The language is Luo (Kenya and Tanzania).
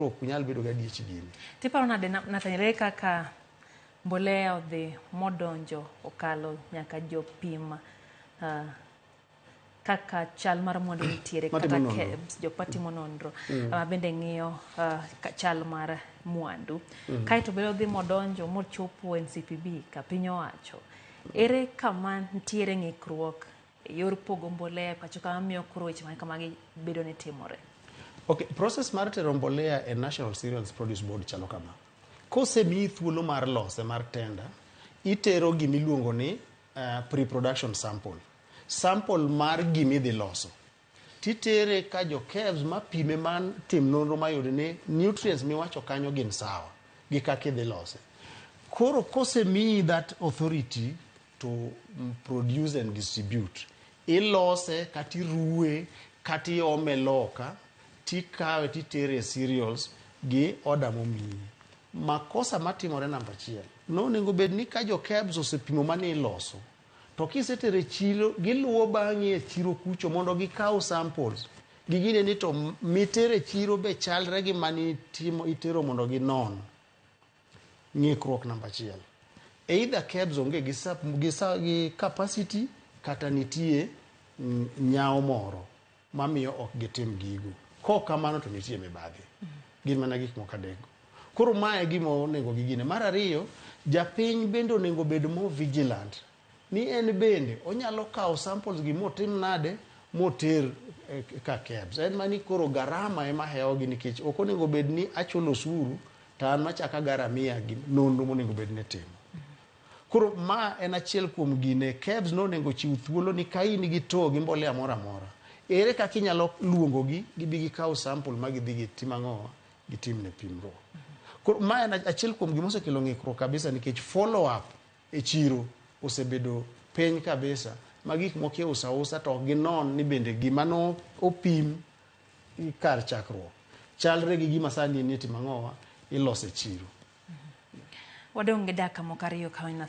Ok nyal bedo gadiech gini. Tiparo nade, Nathaniel, ere kaka mbolea odhi modonjo okalo nyaka jopim kaka chal mar mwandu nitiere Matimo kata nonro. KEBS, jok matimo nonro ma bende ng'iyo chal mar mwandu, kaeto be odhi modonjo mochopo NCPB ka piny owacho, ere kama nitiere ng'ikruok e yor pogo mbolea e pacho kama miyo koro weche ma kamagi bedo ni timore? Okay, process mar tero mbolea e National Cereals Produce Board chalo kama. Kosemiyi thuolo mar lose mar tender, itero gimiluongo ni pre-production sample. Sample mar gimidhi loso. Titere ka jo KEBS mapime man tim nonro mayud ni nutrients miwacho kanyo gin sawa gi kaka idhi lose. Koro kosemiyi that authority to produce and distribute, ilose kata iruwe kata iome loka tikawe titere e cereals gi order momiyi. Makosa matimore namba achiel, nonego bed ni ka jo KEBS osepimo mane iloso, to kisetere e chiro, giluwo bang'i e chiro kucho mondo gikaw samples. Gigine ni to mitere e chiro be chalre gi mane itimo itero mondo ginon. Ng'ikruok namba achiel. Either KEBS onge gi, sap, gi, sa, gi capacity kata nitie nyawo moro mamiyo ok gitim gigo. Kok kamano to nitie mibadhi. Gin mana gik moko adekgo. Koro mae e gima onego gigine. Mar ariyo, japiny bende onego bed more vigilant ni en bende onyalo kawo samples gi motim nade moter ka KEBS. En mani koro garama ema hewogi nikech ok onego bed ni achulo osuru to an machako agaramia gi nonro monego bed ni itimo. Koro ma en achiel kuom gine KEBS nonego chiw thuolo ni ka in gi to gi mbolea moro amora, ere kaka inyalo luongogi gibi gikaw sample ma gidhi gitim ang'o gitim ne pimruok. Koro ma en achiel kuom gima osekelo ng'ikruok kabisa nikech follow up e chiro osebedo piny kabisa ma gik moko iuso ausa to ok ginon ni bende gima no opim kar chakruok chalre gi gima sani ni itimo ang'owa ilose chiro. Wadong' gi dakika moko ariyo ka.